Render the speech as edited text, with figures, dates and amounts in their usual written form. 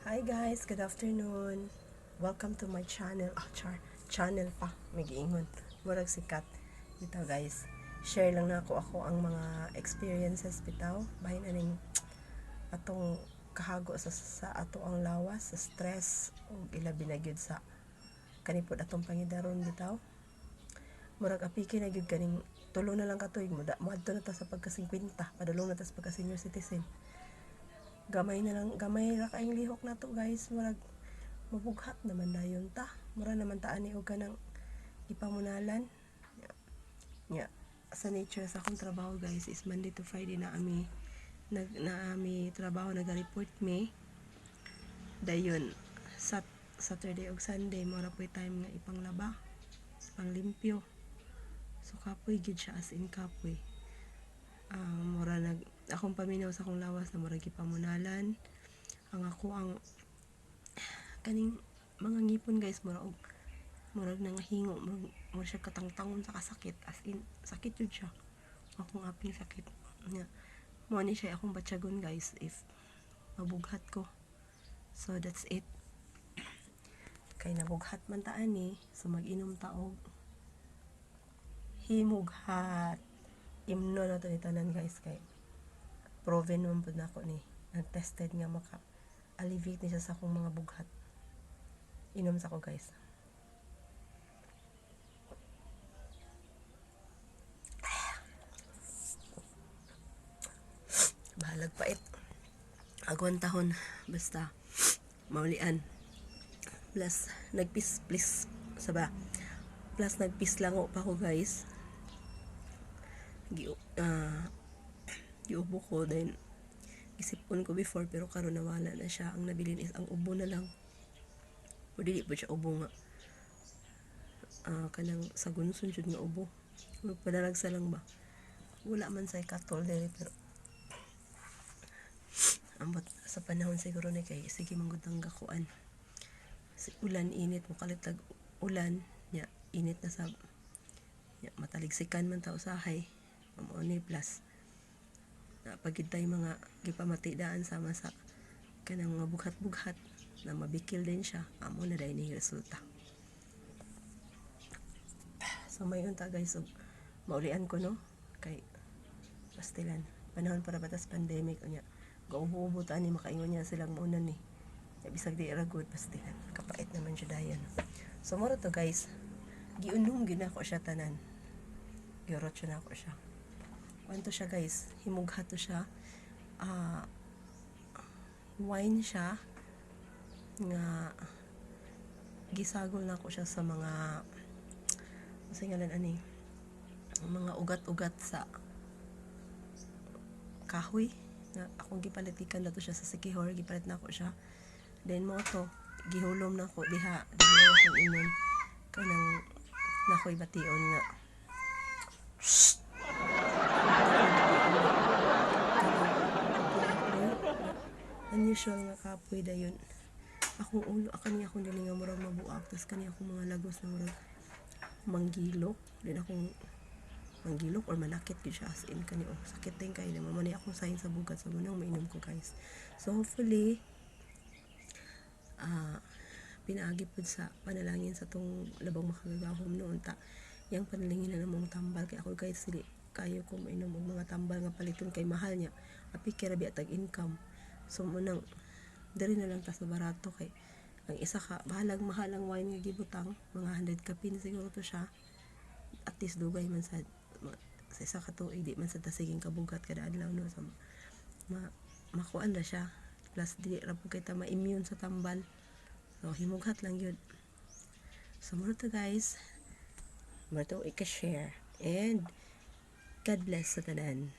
Hi guys, good afternoon. Welcome to my channel. Ah, char, channel pa. May giingon. Murag sikat. Bitaw guys. Share lang na ako ako ang mga experiences bitaw. Bahin aning atong kahago sa ato ang lawas, sa stress ug ilabi na gyud sa kanipod atong pangidaron bitaw. Murag apiki na gyud kaning tulo na lang ka tuig mo moadto na ta sa pagka 50, padulong na ta sa pagka senior citizen. Gamay na lang, gamay ra kaayong lihok nato guys, murag mabughat naman dayon ta. Mura naman ta ani og kanang gipamunalan. Nya, sa nature sa akong trabaho guys is Monday to Friday na ami nag na ami trabaho, naga-report mi. Dayon sa Saturday ug Sunday mao ra po'y time nga ipanglaba, panglimpyo. So kapoy gid siya, as in kapoy. Mura nag akong paminaw sa akong lawas na murag gipamunalan. Ang ako ang kaning mga ngipon guys, mura og murag nangahingo, murag, murag siya katangtangon sa kasakit, as in sakit yun siya, akong aping sakit. Nya mo ni siya akong batyagon guys if mabughat ko. So that's it, kay nabughat man ta ani, so mag-inom ta og Himughat. Imno na to ni tanan guys, kay proven man pud nako ni, nag-tested nga maka alleviate ni siya sa akong mga bughat. Inom sa ko guys. Bahalag pait. Agwantahon basta maulian. Plus nagpis please sa ba. Plus nagpis lango pa ko guys. Gi giubo ko then gisipon ko before, pero karon nawala na siya. Ang nabilin is ang ubo na lang. O dili po siya ubo nga kanang sa gunson jud nga ubo. Padaragsa lang ba. Wala man say katol diri, pero ambot sa panahon siguro ni kay sige man gud ang gakuan. Si ulan init mo kalit ag ulan nya init na sab nya mataligsikan man ta usahay. Mao ni, plus na pagid tay mga gipamati daan sama sa kanang mga bughat-bughat na mabikil din siya, amo na dahil ni resulta. So may unta guys, ug maulian ko no, kay pastilan panahon para batas pandemic, unya gaubo-ubo ta ni, makaingon niya silang mauna ni. Ya, bisag di ra good, pastilan kapait naman siya dayon. So moro to guys, giunom gyud nako siya tanan, giurot na ako siya. Kwanto siya guys, himughat to siya, wine siya nga gisagol nako siya sa mga kasi ngalan ani mga ugat-ugat sa kahoy nga akong gipalitikan na to siya sa Sikihor, gipalit nako siya. Then mo to gihulom nako diha, then mo akong inom kanang nakoy bation nga unusual nga kapoy. Dayon akong ulo, kani akong dili nga murag mabuak, tas kani akong mga lagos na murag manggilok din, akong manggilok or manakit gyud siya, as in kani oh, sakit din kay na man akong sign sa bugat. So mo nang mainom ko guys. So hopefully pinaagi pud sa panalangin sa tong labang makagagahom noon ta yang panalangin na namong tambal, kay ako guys dili kayo ko mainom og mga tambal nga paliton kay mahal niya, apike ra biya tag income. So mo nang diri na lang ta sa barato, kay ang isa ka bahalag mahal ang wine nga gibutang, mga 100 kapin siguro to siya. At least dugay man sa isa ka tuig, di man sa tasiging kabugat kada adlaw no, so makuan ra siya. Plus dili ra pud kay ta ma-immune sa tambal, so himughat lang yun. So mo to guys, mo to i-share, and God bless sa tanan.